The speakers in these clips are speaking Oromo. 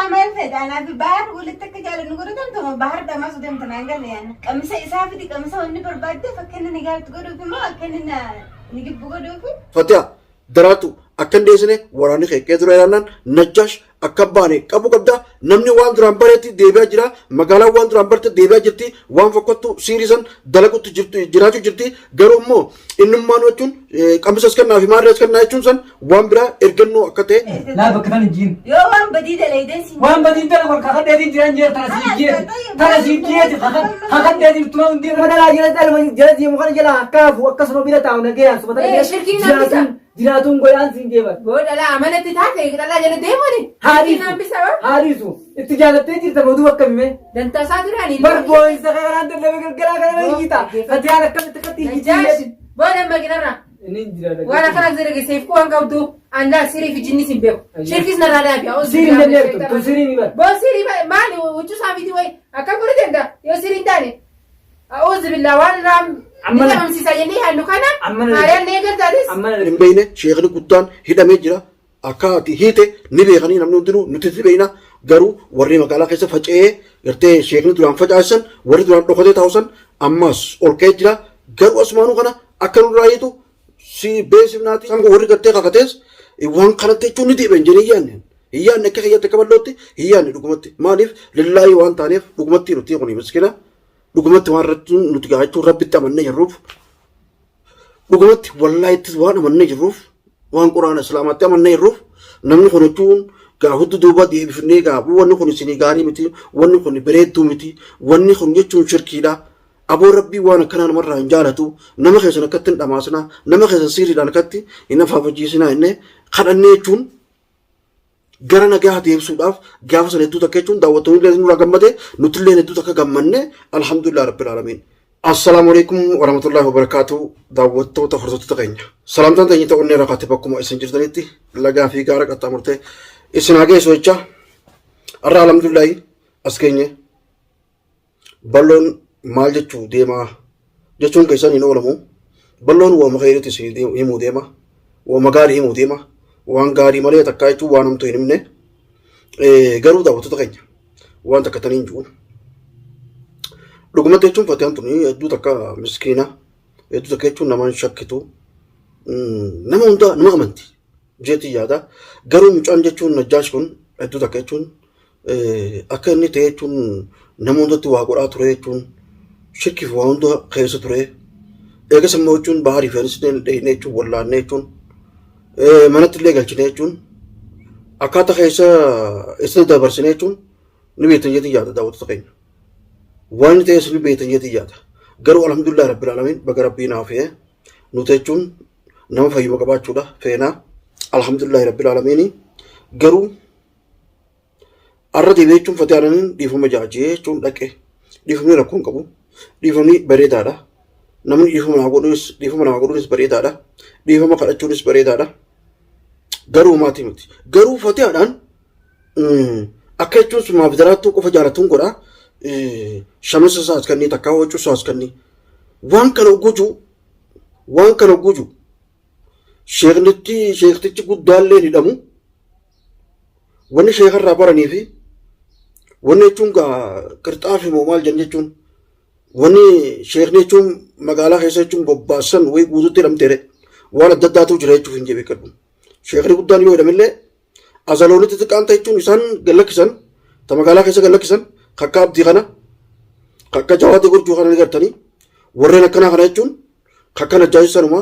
Narraa maal fedha? Anaa fi Bahar walitti akka jaalannu godhatan tuma Bahar dhamaasu deemta naan galle yaana. Qamisa isaa fidi qamisa wanni barbaaddeef akka inni ni gaaritti godhuuf immoo akka inni na ni gibbu godhuuf. Fatiha Daraartu akka hin deessine waraanni kee qe'ee dura ilaannaan Najjaash akka baane qabu qabda. Namni waan duraan bareetti deebi'aa jira. Magaalaan waan duraan barte deebi'aa jirti. Waan fokkottu siirii san dalagutti jirtu jiraachuu jirti. Garuu immoo innummaan jechuun qamisas kennaa fi maarrees kennaa jechuun san waan biraa ergannoo akka ta'e Laa bakka tan hin jiin. Yoo waan badii dalaydee siin Waan badii dalagu kakadheetiin jiran jeer tana siif jeeti. Tana siif jeeti kakadheetiin tuma hundi. Nama dhalaa jala dhaluma jala deemu kana jala hakkaafu akkasuma bira taa'u nagayaan suma tana Eh, shirkiin hambisa. jiraatuun jiraatuun godhaan siin jeeban. Boo dhalaa amanatti taate dhalaa jala deemani. Haadhiisu hambisa ba. haadhiisu itti jaalattee jirta mootuu bakka hime. Dantaa isaa duraanii. Bar boo'insa kanaan dadhabe galgalaa kana bayyita. Fatiyaan akkamitti akkatti Najjaash. hiyyiti. Boo damma ginarra. Inni hin jira. Waan akkana zirgiseef kuwan qabdu andaa sirii fi jinnis hin beeku. Shirkis narraa dhaabi. Sirii hin dandeettu. Tun sirii ni bar. Boo sirii maali huccuu isaa miti wayi akkam godhu danda'a yoo sirii hin taane. A'uuzu billaa waan irraa ni dhabamsiisa jennee yaadnu kana haaraan ni eegaltaatis. Hin beekne sheekni guddaan hidhamee jira. Akka ati hiite ni beekanii namni hundinuu nuti si beekna garuu warri magaalaa keessa faca'ee gartee sheekni duraan facaasan warri duraan dhokatee taa'u san ammas ol ka'ee jira garuu asumaanuu kana akka nurraa hiitu si beeksifnaati san warri gartee kakatees waan kanatti jechuun ni deebi'an jedhee yaadne hin yaadne akka kiyyatti akka bal'ootti hin yaadne dhugumatti maaliif lillaahii waan taaneef dhugumatti nuti kuni miskina dhugumatti waan irratti nuti gaachuu rabbitti amannee jirruuf Dhugumatti wallaahitti waan amannee jirruuf waan quraana islaamaatti amannee jirruuf namni kun jechuun gaa huddu duuba deebifnee gaa wanni kun isinii gaarii miti wanni kun bareedduu miti wanni kun jechuun shirkiidha. Aboo rabbii waan akkanaa namarraa hin jaalatu nama keessan akkatti hin dhamaasinaa nama keessan siiriidhaan akkatti hin afaafachiisinaa jennee kadhannee jechuun gara nagaa deebisuudhaaf gaafa sana hedduu takka jechuun daawwattoonni illee nurraa gammade nuti illee hedduu takka gammanne alhamdulillah rabbil aalamiin. Assalaamu alaikum warahmatullahi wabarakaatu daawwattoota hordoftoota keenya. Salaamtaan teenya ta'uu inni rakaate bakkuma isin jirtanitti lagaa fi gaara qaxxaamurtee isin haa geessu jecha har'a alhamdulillahi as geenye Balloon maal jechuu deemaa jechuun keessan hin oolamu. Balloon waama kheyriitti isin himuu deema. Waama gaarii himuu deema. Waan gaarii malee takkaa jechuun waan hamtuu hin himne. Garuu daawwattoota keenya waan takka taniin jiru. Dhugumatti jechuun fatiyaan tun hedduu takka miskiina. Hedduu takka jechuun nama hin shakkitu. Nama hundaa nama amanti jeetii yaada. Garuu mucaan jechuun Najjaash kun hedduu takka jechuun Akka inni ta'e jechuun nama hundatti waa godhaa ture jechuun shirkiif waa hunda keessa ture. Eegas immoo jechuun baharii fi anis dheeyne jechuun wallaanne jechuun manatti illee galchine jechuun akkaataa keessa isa dabarsine jechuun ni beektan jeetii yaada daawwattoota keenya. Waan inni ta'es ni beektan jeetii yaada. Garuu alhamdulillah rabbil alamin baga rabbii naaf fe'e nuti jechuun nama fayyuma qabaachuudha feenaa alhamdulillah rabbil alamin garuu Arra deebi'ee jechuun fatee aananiin dhiifama jaajee jechuun dhaqe. Dhiifamni rakkoo hin qabu. Dhiifamni bareedaadha. Namni dhiifama naa godhuunis dhiifama namaa godhuunis bareedaadha. Dhiifama kadhachuunis bareedaadha. Garuu maatii miti. Garuu fatihaadhaan akka jechuun sumaaf daraattuu qofa jaalatuun godha. Shamisa isaas kannii takkaa huccuu isaas kannii. Waan kana guju waan kana guju sheeknitti sheektichi guddaallee hidhamu. Wanni sheekarraa baranii fi wanni jechuun gaa qirxaa fi moo maal jedhan jechuun wanni sheekni jechuun magaalaa keessa jechuun bobbaasan wayii guutuutti hidhamteere waan adda addaatu jira jechuuf hin jebeekadhu. Sheekni guddaan yoo hidhamillee azaloonni xixiqqaan ta'e jechuun isaan gallakkisan ta magaalaa keessa gallakkisan kakka abdii kana kakka jawaadii gurjuu kana ni gartanii warreen akkanaa kana jechuun kakka najjaashii sanuma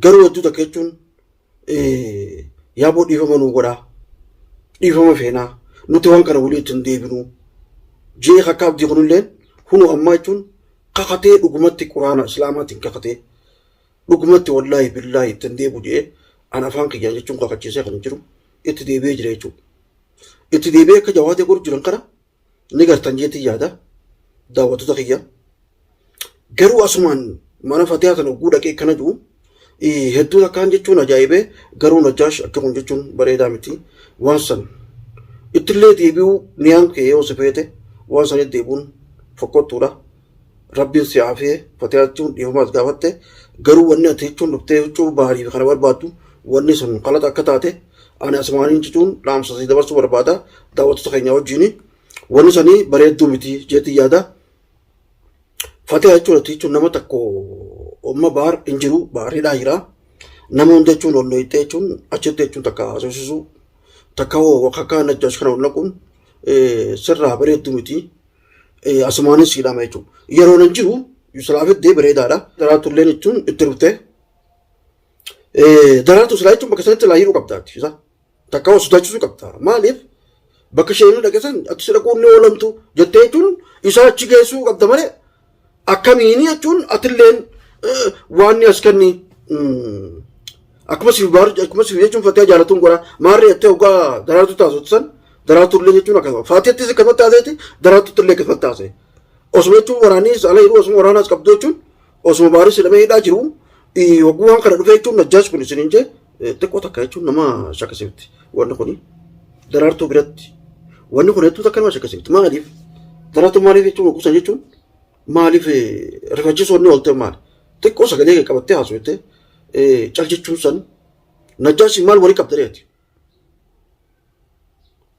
Garuu hedduu takka jechuun yaaboo dhiifama nuu godhaa. Dhiifama feenaa. Nuti waan kana walii ittiin deebinuu. Jee kakka abdii kunillee kunoo ammaa jechuun kakatee dhugumatti quraana islaamaatiin kakatee dhugumatti wallaahi billaahi ittiin deebu jee an afaan kiyyaan jechuun kakachiisee kan jiru itti deebi'ee jira jechuudha. Itti deebi'ee akka jawaatee godhu jiran kana ni gartan jeetiin yaada daawwattoota kiyya. Garuu asumaan mana fatihaa sana oguu dhaqee kana jiru hedduu takkaan jechuun ajaa'ibee garuu najjaash akka kun jechuun bareedaa miti waan san ittillee deebi'uu niyaan kee yoo si feete waan sanitti deebi'uun fokkottuudha. Rabbiin si haafee fatihaa jechuun dhiifamaas gaafatte garuu wanni ati jechuun dhuftee huccuu baarii fi kana barbaaddu wanni sun qalata akka taate Ani asumaaniin jechuun dhaamsa sii dabarsuu barbaada daawwattoota keenya wajjin. Wanni sanii bareedduu miti jeetiin yaada. Fatiha jechuun ati jechuun nama tokko amma baar hin jiru baariidhaa jira. Nama hunda jechuun ol dhoyitee jechuun achitti jechuun takka haasofsiisuu takka hoo akka najjaash kana ol naquun sirraa bareedduu miti. Asumaanis siidhama jechuudha. Yeroon hin jiru silaa fiddee bareedaadha. Daraartulleen jechuun itti dhufte. Daraartuu silaa jechuun bakka sanatti silaa hidhuu qabda ati isa. Takka hoo sodaachisuu qabda. Maaliif bakka isheen dhaqe san ati si dhaquun ni oolamtu jettee jechuun isaa achi geessuu qabda malee akkamiini jechuun atilleen waan ni as kenni akkuma siif baar akkuma siif jechuun fatee jaalatuun godha maarree jettee hoggaa daraartuu taasiftu san daraartuu illee jechuun akkasuma faateettis akkasumatti taaseeti daraartuutti illee akkasumatti taasee osuma jechuun waraanni ala yeroo osuma waraanaas qabdu jechuun osuma baaris hidhamee hidhaa jiru hogguu waan kana dhufee jechuun najjaash kun isiniin jee xiqqoo takka jechuun nama shakkisiifti wanni kuni daraartuu biratti wanni kun hedduu takka nama shakkisiifti maaliif daraartuu maaliif jechuun hogguu san jechuun maaliif rifachiisuu inni oolte maali xiqqoo sagalee kee qabattee haasofte cal jechuun san najjaashii maal walii qabda reeti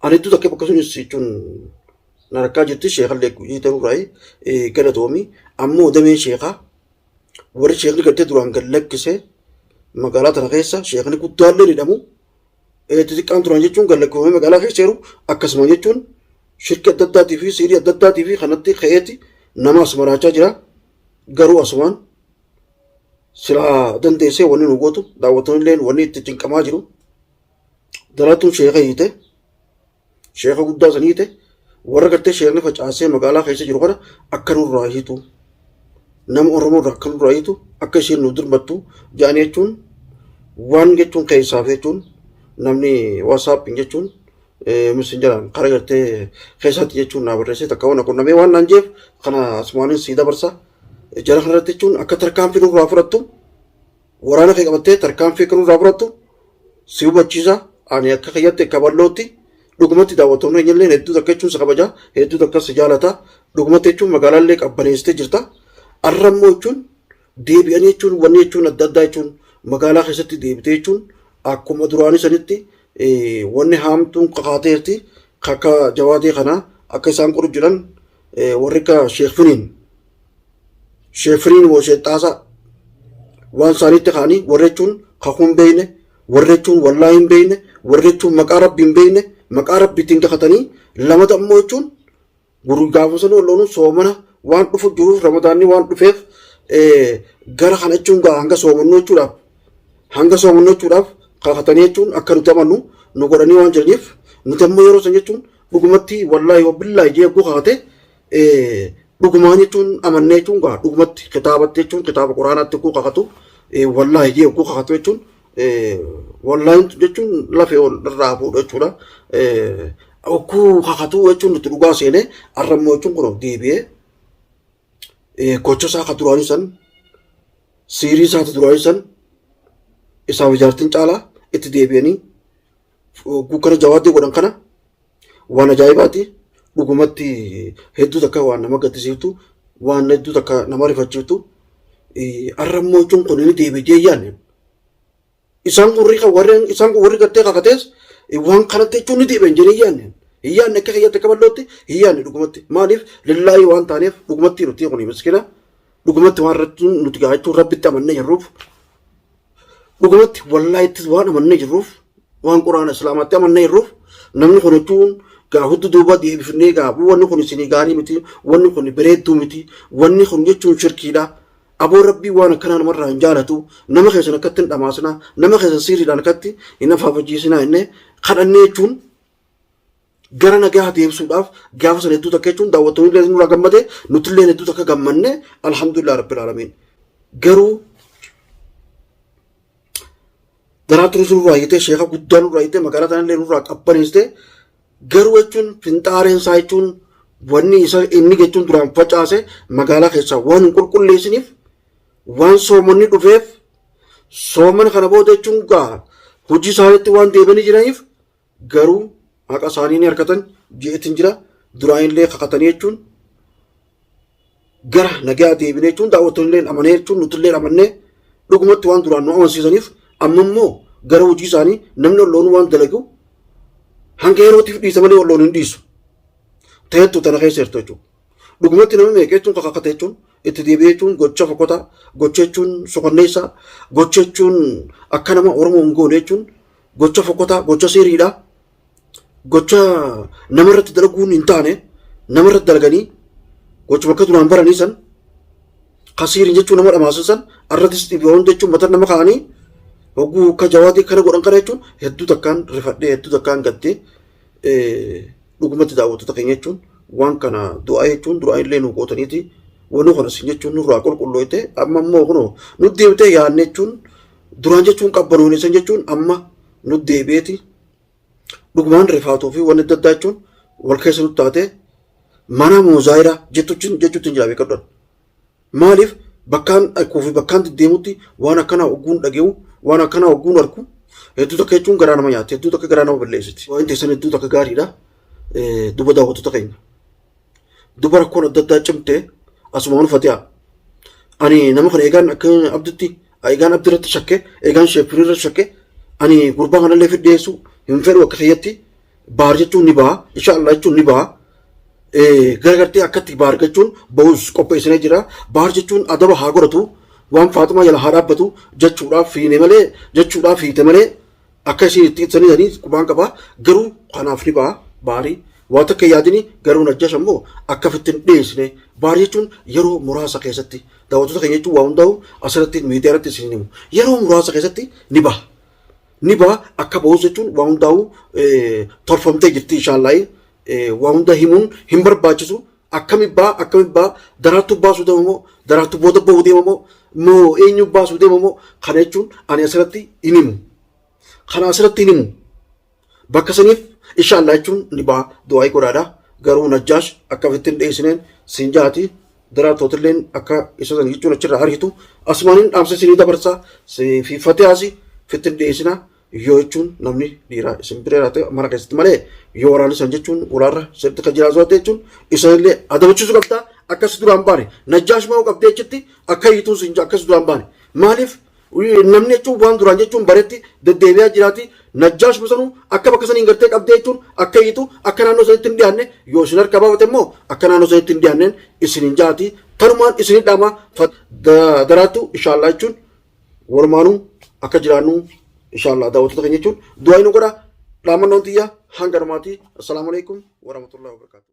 ani hedduu takka bakka sunis jechuun na rakkaa jirti sheekallee hiitanuu raayii galatoomi ammoo dameen sheekaa warri sheekni gartee duraan gad lakkise magaalaa tana keessa sheekni guddaallee hidhamu xixiqqaan duraan jechuun gad lakkifamee magaalaa keessa jiru akkasuma jechuun shirki adda addaatii fi siirii adda addaatii fi kanatti ka'eeti nama as maraachaa jira garuu asumaan silaa dandeessee wanni nu gootu daawwattoonni illee wanni itti cinqamaa jiru daraartuun sheeka hiite sheeka guddaa san hiite warra gartee sheekni facaasee magaalaa keessa jiru kana akka nurraa hiitu nama Oromoo irraa akka nurraa hiitu akka isheen nu dirmattu jedhanii jechuun waan jechuun keessaaf jechuun namni waasaappiin jechuun messengeraan karaa gartee keessatti jechuun naa barreessee takka waan qunnamee waan naan jeef kana asumaanin sii dabarsa jara kanarratti jechuun akka tarkaanfii nurraa fudhattu waraana kee qabattee tarkaanfii akka nurraa fudhattu si hubachiisa ani akka kiyyatti akka bal'ootti dhugumatti daawwattoonni keenya illee hedduu takka jechuun si kabaja hedduu takka si jaalata dhugumatti jechuun magaalaa illee qabbaneessitee jirta arra immoo jechuun deebi'anii jechuun wanni jechuun adda addaa jechuun magaalaa keessatti deebitee jechuun akkuma duraanii sanitti wanni haamtuun kakaateerti akka jawaadee kana akka isaan qoru jiran warri akka Sheekh Finiin Sheekh Finiin moo Sheekh Xaasaa waan isaaniitti ka'anii warri jechuun kakuu hin beekne warri jechuun wallaa hin beekne warri jechuun maqaa rabbi hin beekne maqaa rabbiitiin kakatanii lamata immoo jechuun gurri gaafa sana walloonu soomana waan dhufu jiruuf ramadaanni waan dhufeef gara kana jechuun gaa hanga soomannoo jechuudhaaf hanga soomannoo jechuudhaaf kakatanii jechuun akka nuti amannu nu godhanii waan jiraniif nuti ammoo yeroo san jechuun dhugumatti wallaahi wabillaahi jee eeguu kakate dhugumaan jechuun amannee jechuun gaa dhugumatti kitaabatti jechuun kitaaba quraanaatti eeguu kakatu wallaahi jee eeguu kakatu jechuun wallaahi jechuun lafee ol irraa fuudhu jechuudha. Okkuu kakatu jechuun nuti dhugaa seenee arrammoo jechuun kun deebi'ee gocha isaa ka duraanii san siirii isaa duraanii san isaaf ijaartiin caalaa itti deebi'anii gukkana jawaaddee godhan kana waan ajaa'ibaati dhugumatti hedduu takka waan nama gaddisiiftu waan hedduu takka nama rifachiiftu arrammoo jechuun kun inni deebi'ee jeeyyaan Isaan kun warri warreen isaan kun warri gartee kakatees waan kanatti jechuun ni deebi'an jedhee hin yaadne. Hin yaadne akka kiyyatti akka bal'ootti hin yaadne dhugumatti. Maaliif lillaahii waan taaneef dhugumatti nuti kun miskina dhugumatti waan irratti nuti gaa jechuun rabbitti amannee jirruuf dhugumatti wallaahitti waan amannee jirruuf waan quraana islaamaatti amannee jirruuf namni kun jechuun gaa huddu duuba deebifnee gaa wanni kun isinii gaarii miti wanni kun bareedduu miti wanni kun jechuun shirkiidha. Aboo rabbii waan akkanaa namarraa hin jaalatu nama keessan akkatti hin dhamaasinaa nama keessan siiriidhaan akkatti hin afaafachiisinaa jennee kadhannee jechuun gara nagaa deebisuudhaaf gaafa sana hedduu takka jechuun daawwattoonni illee nurraa gammade nuti illee hedduu takka gammanne alhamdulillah rabbil aalamiin garuu daraa turisuu nurraa hiitee sheeka guddaa nurraa hiitee magaalaa tanallee nurraa qabbaneessitee Garuu jechuun finxaareen isaa jechuun wanni isa inni jechuun duraan facaase magaalaa keessaa waan hin qulqulleessiniif waan soomanni dhufeef soomana kana booda jechuun gaa hojii isaaniitti waan deebi'anii jiraniif garuu haqa isaanii ni argatan jeetiin jira duraan illee kakatanii jechuun gara nagaa deebinee jechuun daawwattoonni illee amanee jechuun nuti illee amannee dhugumatti waan duraan nu amansiisaniif amma immoo gara hojii isaanii namni olloon waan dalagu hanga yerootiif dhiisa malee olloon hin dhiisu. Ta'ettu tana keessa jirtu jechuudha. Dhugumatti namni meeqa jechuun kakakate jechuun itti deebi'ee jechuun gocha fokkotaa, gocha jechuun sokonneessaa, gocha jechuun akka nama Oromoo hin goone jechuun gocha fokkotaa, gocha seeriidha. Gocha namarratti dalaguun hin taane namarratti dalaganii gochuma akka duraan baranii san kasiiriin jechuun nama dhamaasan san irrattis dhibiyoon jechuun mataa nama kaa'anii hogguu akka jawaadii kana godhan kana jechuun hedduu takkaan rifadhee hedduu takkaan gaddee dhugumatti daawwattoota keenya jechuun waan kana du'aa jechuun du'aa illee nu gootaniiti wanni kana isin jechuun nurraa qulqullooyte amma immoo kunoo nu deebitee yaadne jechuun duraan jechuun qabbanoone san jechuun amma nu deebi'eeti dhugumaan rifaatuu fi wanni adda addaa jechuun wal keessa nu taate mana moozaayiraa jettuutti jechuutti hin jira beekadhu. Maaliif bakkaan dhaquu fi bakkaan deddeemutti waan akkanaa ogguun dhage'u waan akkanaa ogguun arku hedduu takka jechuun garaa nama nyaatti hedduu takka garaa nama balleessiti. Waan teessan hedduu takka gaariidha. Duba daawwattoota keenya. Duba rakkoon adda addaa cimte asumaan fatiha. Ani nama kana eegaan akka abditti eegaan abdi irratti shakke eegaan sheefirii irratti shakke ani gurbaa kanallee fidheessu hin fedhu akka kiyyatti baar jechuun ni baha insha Allah jechuun ni baha. Garagartee akkatti baar jechuun bahus qopheessinee jira. Baar jechuun adaba haa godhatu waan Faaxumaa jala haa dhaabbatu jechuudhaaf fiine malee jechuudhaaf fiite malee akka isin itti ibsanii sanii qubaan qaba garuu kanaaf ni baha baarii waa takka yaadini garuu najjash ammoo akka ofitti hin dhiyeessine baar jechuun yeroo muraasa keessatti daawwattoota keenya jechuun waa hundaa'u asirratti miidiyaa irratti isin himu yeroo muraasa keessatti ni baha ni baha akka bahus jechuun waa hundaa'u tolfamtee jirti inshaallahi waa hunda himuun hin barbaachisu akkami baha akkami baha daraartuu baasuu deema moo daraartuu booda bahuu deema moo moo eenyu baasuu deema moo kana jechuun ani asirratti hin himu kana asirratti hin himu bakka saniif inshaallah jechuun ni baha du'aa'ii godhaadha garuu najjaash akka ofitti hin dhiyeessineen siin jaati daraartootilleen akka isa san jechuun achirraa ariitu asumaaniin dhaamsa isinii dabarsaa fi fatihaasi fitti hin dhiyeessinaa yoo jechuun namni dhiiraa isin bira jiraate mana keessatti malee yoo waraanni san jechuun ulaarra sirriitti kan jiraatu taate jechuun isanillee adabachiisuu qabda akkas duraan baane najjaash maa'uu qabdee achitti akka hiituun sin akkas duraan baane maaliif namni jechuun waan duraan jechuun baretti deddeebi'aa jiraati najjaash masanuu akka bakka saniin gartee qabdee jechuun akka hiitu akka naannoo sanitti hin dhiyaanne yoo isin harka baafate immoo akka naannoo sanitti hin dhiyaanneen isin hin jaati tanumaan isin dhaama daraattu inshaallaa jechuun walumaanuu akka jiraannu inshallah daawwattoota keenya jechuun du'aa nu godha dhaamannoon tiyya hanga dhumaati assalaamu alaikum warahmatullahi wabarakatuh.